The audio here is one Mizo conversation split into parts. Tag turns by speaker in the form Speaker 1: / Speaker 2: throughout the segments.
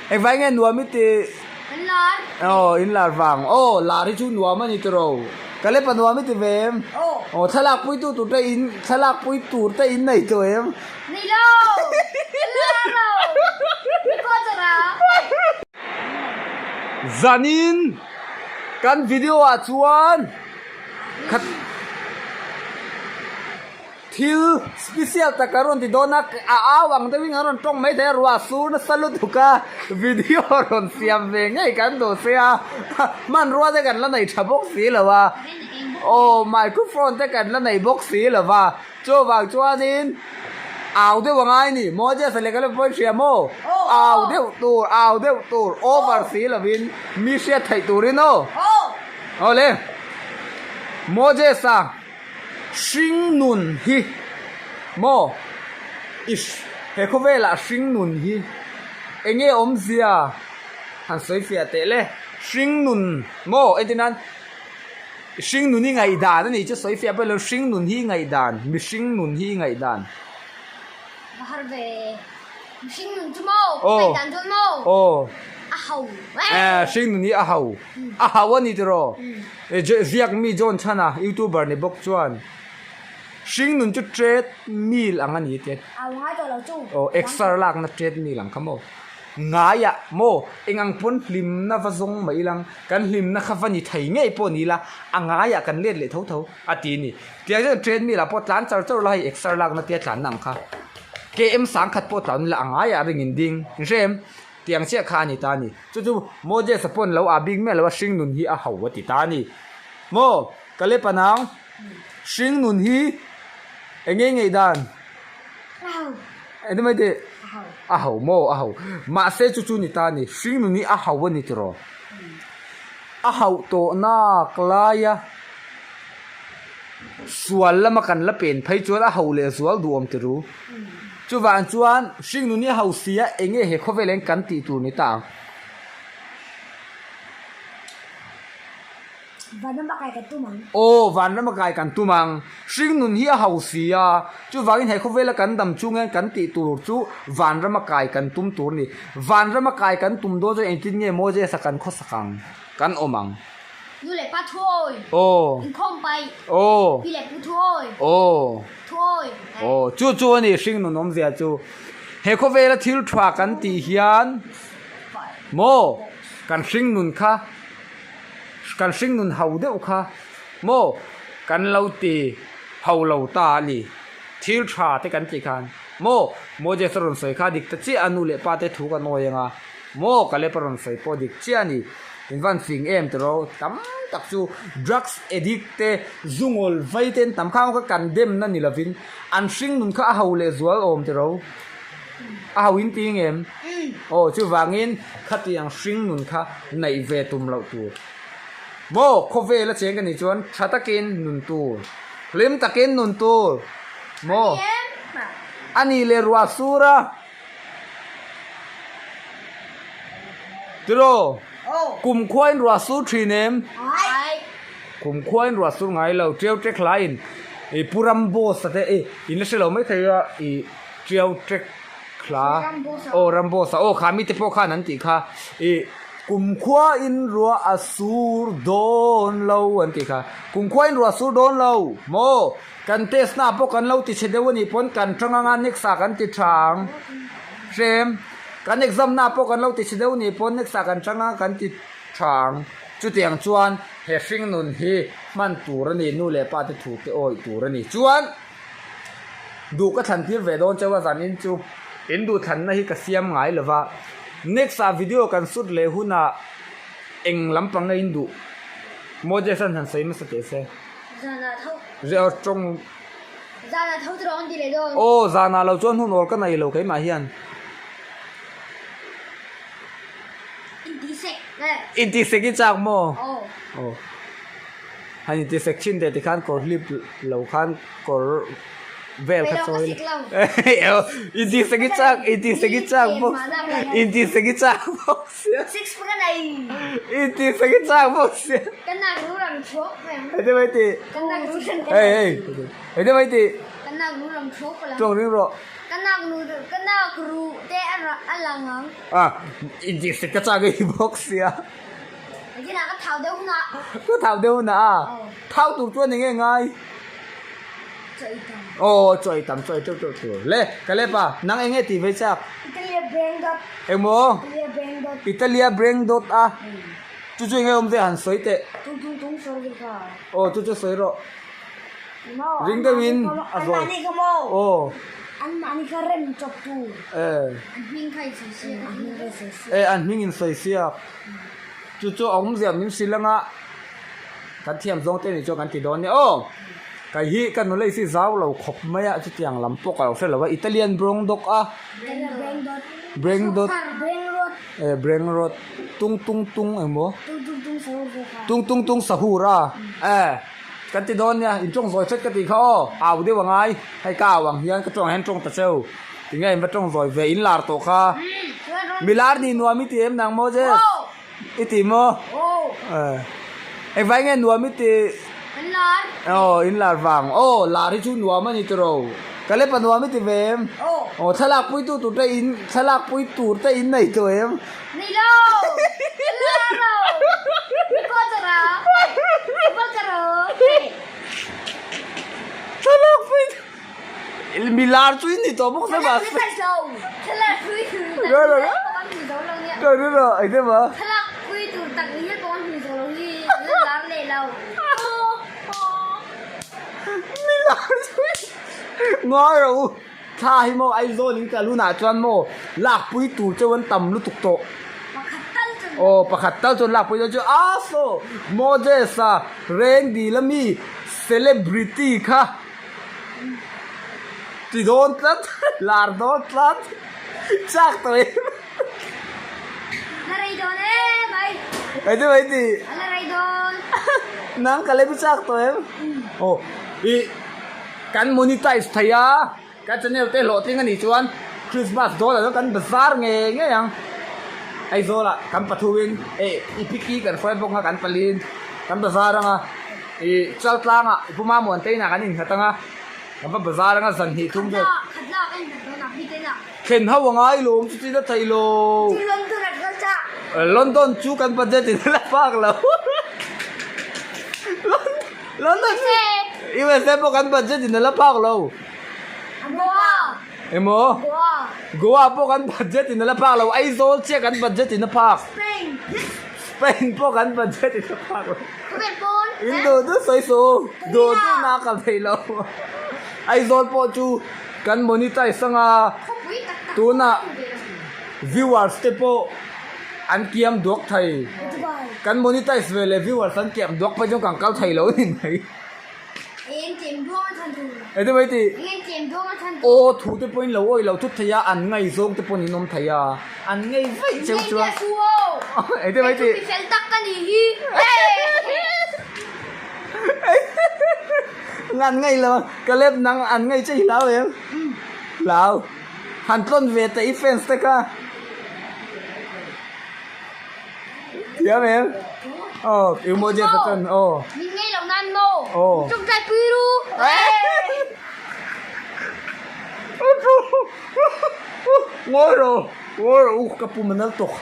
Speaker 1: Engvai nge nuam i tih?
Speaker 2: Kan lar.
Speaker 1: Aw, in lar vang. Aw, lar hi chu nuam a ni tiraw. Ka lepa nuam i ti ve em?
Speaker 2: Aw.
Speaker 1: Aw, thlalak pui tu tur te in, thlalak pui tur te in nei tawh em?
Speaker 2: Nei lo! Ka lar lo! Mi pawh chawrh a.
Speaker 1: Zanin kan video ah chuan khat Thil special tak a rawn ti dawn a, a au ang deuhin an rawn tawng mai thei a, ruah sur nasa lutuk a, video rawn siam ve ngei kan duh se a, hmanrua te kan la nei tha bawk si lo a, aw microphone te kan la nei bawk si lo va, chuvang chuanin au deuh a ngai a ni, Moses a lehkha pawhin hria maw, au deuh tur, au deuh tur, over si lovin mi hriat theih turin aw, awle Moses-a. Hringnun hi maw i he khawvelah hringnun hi eng nge awmzia han sawi fiah teh le hringnun maw entir nan hringnun hi ngaihdan a nih chu sawi fiah pawh ilo hringnun hi ngaihdan mihring nun hi ngaihdan.
Speaker 2: Va har ve mihring nun chu maw ngaihdan chuan maw a ho
Speaker 1: hringnun hi a ho a ho a ni tiraw. Ziak mi John Chhana, YouTuber ni bawk chuan hringnun chu tread mill ang a ni tia. Aw exer lakna tread mill ang kha maw. Ngaiah maw eng ang pawn hlimna va zawng mai ilang kan hlimna kha va ni thei ngei pawh ni ila a ngaiah kan let leh tho tho a ti a ni. Tiang chuan tread mill ah pawh tlan char char ula hei exer lakna tia tlanna ang kha. KM sangkhat pawh tlan ila a ngaiah ring in ding. Inhrem. Tiang chiah kha a ni ta a ni. Chu chu Moses-a pawn lo ah bik miah lo a, hringnun hi a ho a ti ta a ni. Maw, Kalep-a nau, hringnun hi eng nge ngaih dan?
Speaker 2: A ho.
Speaker 1: Eng mai tih?
Speaker 2: A ho.
Speaker 1: A ho maw, a ho. Mahse chu chu ni ta a ni, hringnun hi a ho a ni tiraw? A hauh tawh nak laia sual lama kan la pen phei chuan a ho leh zual duhawm tiru. Chuvang chuan hringnun hi a ho si a, eng nge he khawvel hian kan tih tur ni ta ang?
Speaker 2: Vanram a kai kan tum ang.
Speaker 1: Aw, vanram a kai kan tum ang. Hringnun hi a ho si a, chuvangin he khawvela kan dam chung hian kan tih tur chu vanram a kai kan tum tur a ni. Vanram a kai kan tum dawn chuan engtin nge Moses-a kan khawsak ang, kan awm ang?
Speaker 2: Nu leh pa thuawi.
Speaker 1: Aw.
Speaker 2: Inkhawm paih.
Speaker 1: Aw.
Speaker 2: Pi leh pu thuawi.
Speaker 1: Aw.
Speaker 2: Thuawi.
Speaker 1: Aw, chu chu a ni hringnun awmzia chu. He khawvela thil tha kan tih hian maw kan hringnun kha kan hringnun ho deuh kha maw kan lo ti ho lo ta a ni. Thil tha te kan tih khan maw Moses a rawn sawi kha dik ta chiah a nu leh pa te thu kan awi ang a. Maw ka lep a rawn sawi pawh dik chiah a ni. In van fing em tiraw tam tak chu drugs addict te zungawl vai te an tam kha kha kan dem na ni lovin an hring nun kha a ho leh zual awm tiraw a ho in ti ngem aw chuvangin khatiang hring nun kha neih ve tum loh tur maw khawvel a cheng ka nih chuan tha takin nun tur hlim takin nun tur maw a nih leh ruah sur a. Tiraw? Kum khuain ruah sur thin em? Kum khuain ruah sur ngai lo. Tiau tek hlaiin i Pu Ramboss a te i in la hre lo mai thei a i Tiau tek hla aw Ramboss a aw kha mite pawh khan an tih kha i kum khuain ruah a sur dawn lo an tih kha. Kum khuain ruah a sur dawn lo maw? Kan test na pawh kan lo ti chhe deuh a nih pawn kan tang anga next ah kan ti tha ang. Hrem, kan exam na pawh kan lo ti chhe deuh a nih pawn next ah kan tang anga kan ti tha ang. Chutiang chuan he hringnun hi hman tur a ni, nu leh pa te thu te awih tur a ni. Chuan duh ka thlan tir ve dawn chauh a zanin chu in duh thlanna hi ka siam ngai lo va. Next ah video kan shoot leh hunah eng lampang nge in duh Moses an han sawi hmasa teh se.
Speaker 2: Zanah tho.
Speaker 1: Zia tawng.
Speaker 2: Zanah tho chu rawn ti leh dawn.
Speaker 1: Aw zanah lo chuan hun awl ka nei lo keimah hian.
Speaker 2: Intisek le.
Speaker 1: Intisek i chak maw?
Speaker 2: Aw.
Speaker 1: Aw. Han intisek thin teh tikhan kawr hlip lo khan kawr vel kha chawi la. Intisek i chak intisek i chak bawk intisek i chak bawk.
Speaker 2: Six pack a nei.
Speaker 1: I ti sek i chak bawk sia.
Speaker 2: Ka nak ru rang thuak mai ang.
Speaker 1: Hei te mai ti.
Speaker 2: Ka nak ru rang.
Speaker 1: Hei hei. Hei te mai ti.
Speaker 2: Ka nak ru rang thuak pala.
Speaker 1: Tawng ring rawh.
Speaker 2: Ka nak nu ka nak ruh te a lang ang.
Speaker 1: A, inti sek ka chak ei bawk sia.
Speaker 2: Engtin ah ka thau deuh hunah.
Speaker 1: Ka thau deuh hunah a. Thau tur chuan enge ngai?
Speaker 2: Chaw ei tam.
Speaker 1: Aw chaw ei tam chaw ei teuh teuh tur. Le, Caleb a, nang enge tih vei chak?
Speaker 2: Italia brain dot.
Speaker 1: Engmaw?
Speaker 2: Italia brain dot.
Speaker 1: Italia brain dot a. Chu chu enge awm ve han sawi teh.
Speaker 2: Tung tung tung sawi ve kha.
Speaker 1: Aw chu chu sawi rawh. Ring deuhin a zawi.
Speaker 2: Anmahni kha maw?
Speaker 1: Aw.
Speaker 2: Anmahni kha rem chawp tu.
Speaker 1: Eh.
Speaker 2: An hming kha in sawi siak. An hming kha in sawi siak.
Speaker 1: Eh an hming in sawi siak. Chu chu a awmzia min hrilh anga kan thiam zawng te nih chuan kan ti dawn nia aw. Kai hi ka nula i si zau lo khawp mai a chutiang lam pawh ka lo hre lo a Italian brong dawk a.
Speaker 2: Breng dawt.
Speaker 1: Breng dawt.
Speaker 2: Breng rawt.
Speaker 1: Eh breng rawt. Tung tung tung engmaw?
Speaker 2: Tung tung tung sahur ve kha.
Speaker 1: Tung tung tung sahur a. Eh. Kan ti dawn nia, in tawng zawi hret ka tih kha aw, au deuh a ngai, hei ka au ang hian ka tawng ah hian tawng ta cheu, tinge in va tawng zawi ve, in lar tawh kha, mi lar ni nuam i ti em nang Moses? I ti maw? Engvai nge nuam i ti? Aw, in lar vang, aw lar hi chu nuam a ni tiro, ka lepa nuam i ti ve em? Aw thlalak pui tu tur te in, thlalak pui tur te in nei tawh em?
Speaker 2: Ni lo! Ka lar lo! Mi pawh ka ra! Mi pawh ka ro!
Speaker 1: Thlalak pui mi lar chu in ni tawh bawk se mahse.
Speaker 2: Thlalak pui lo! Thlalak pui tur tak ni hial pawh an hmu zo lo nia.
Speaker 1: Ka ri rawh engtin maw?
Speaker 2: Thlalak pui tur tak ni hial pawh an hmu zo lo hi an la lar leh lo.
Speaker 1: Mi lar chu ngai rawh u. Thla hi maw Aizawl in kal hunah chuan maw lakpui tur cheu an tam lutuk tawh.
Speaker 2: Pakhat tal chuan.
Speaker 1: Aw pakhat tal chuan lakpui dawn chu a saw Moses a Rengdil ami celebrity kha ti dawn tlat lar dawn tlat chak tawh em.
Speaker 2: La rei dawn em ai.
Speaker 1: Engtin mai ti.
Speaker 2: A la rei dawn.
Speaker 1: Nang ka lem chak tawh em. Aw i. Kan monetize thei a, kan channel te hlawhtling a nih chuan Christmas dawn ah chuan kan bazar ngei ngei ang. Aizawl ah kan pathuin eh i piki kan hruai bawk ang a kan palin kan bazar ang a, ih Chaltlang ah i Pu Mamuan te inah kan innghat ang a, kan va bazar ang a zan hnih thum vel. Thlen ho a ngai lawm chu chin a theih lo.
Speaker 2: Chu London ah kal chah.
Speaker 1: London chu kan budget in a la phak lo. London chu USA pawh kan budget in a la phak lo.
Speaker 2: Goa.
Speaker 1: Emaw?
Speaker 2: Goa.
Speaker 1: Goa pawh kan budget in a la phak lo. Aizawl chiah kan budget in a phak.
Speaker 2: Spain.
Speaker 1: Spain pawh kan budget in a phak lo.
Speaker 2: Khawvel pawn.
Speaker 1: In duh duh sawi suh. Duh duh na ka thei lo. Aizawl pawh chu Kan monetize anga tunah viewers te pawh an kiam duak thei. Kan monetize ve leh viewers an kiam duak phei chuan kan kal thei lo a ni mai. Eng mai tih? Aw thu te pawhin lo awih lo thut thei a, an ngei zawng te pawhin in awm thei a, an ngei vaih cheu chuan. Eng mai tih? An ngei lo. Ka lep nang an ngei che i hlau em? Hlau. Han tlawn ve teh i fans te kha. Thiam em? Aw, i maw je ta chuan aw.
Speaker 2: Min ngei lo nan maw?
Speaker 1: Aw.
Speaker 2: Min tawngtai pui ru.
Speaker 1: Ngawi rawh, ngawi rawh u ka pum a nal tawk.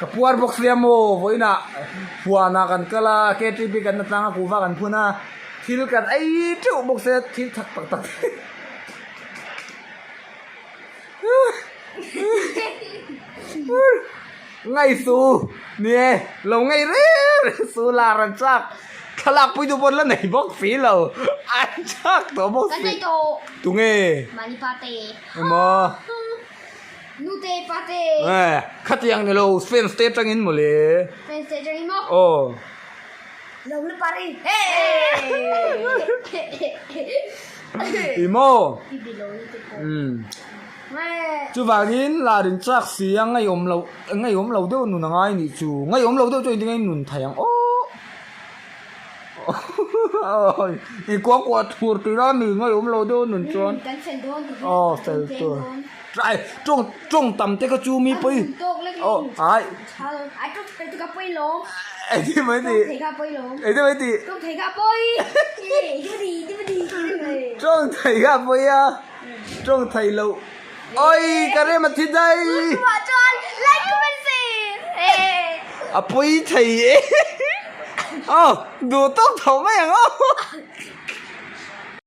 Speaker 1: Ka puar bawk sia maw vawiinah huanah kan kal a, KTP kan la tlang a, kuhva kan phun a. Thil kan ei teuh bawk se thil thak tak tak Ngai su ni e lo ngei reng reng su lar an chak thlalak pui tu pawn la nei bawk si lo an chak tawh bawk si tunge emaw
Speaker 2: Nute pate
Speaker 1: eh khatiang ni lo fans te atangin mawle
Speaker 2: fans te atangin maw
Speaker 1: aw. I maw? Chuvangin lar in chak si a ngaihawm loh ngaihawm lo deuh nun a ngai nih chu. Ngaihawm lo deuh chu engtin nge nun thei ang aw. I kuah kuah thur tih a mi ngaihawm lo deuh nun chuan. Aw fel tur. Ai tawng tawng tam te kha chu mi pawi aw ai. Engtin mai tih engtin mai tih tawng thei kha pawi a. Tawng thei lo. Oi ka rem a thi dai.
Speaker 2: Chuvah chuan like comment share.
Speaker 1: A pui thei e. Aw duh tawk tho mai ang aw.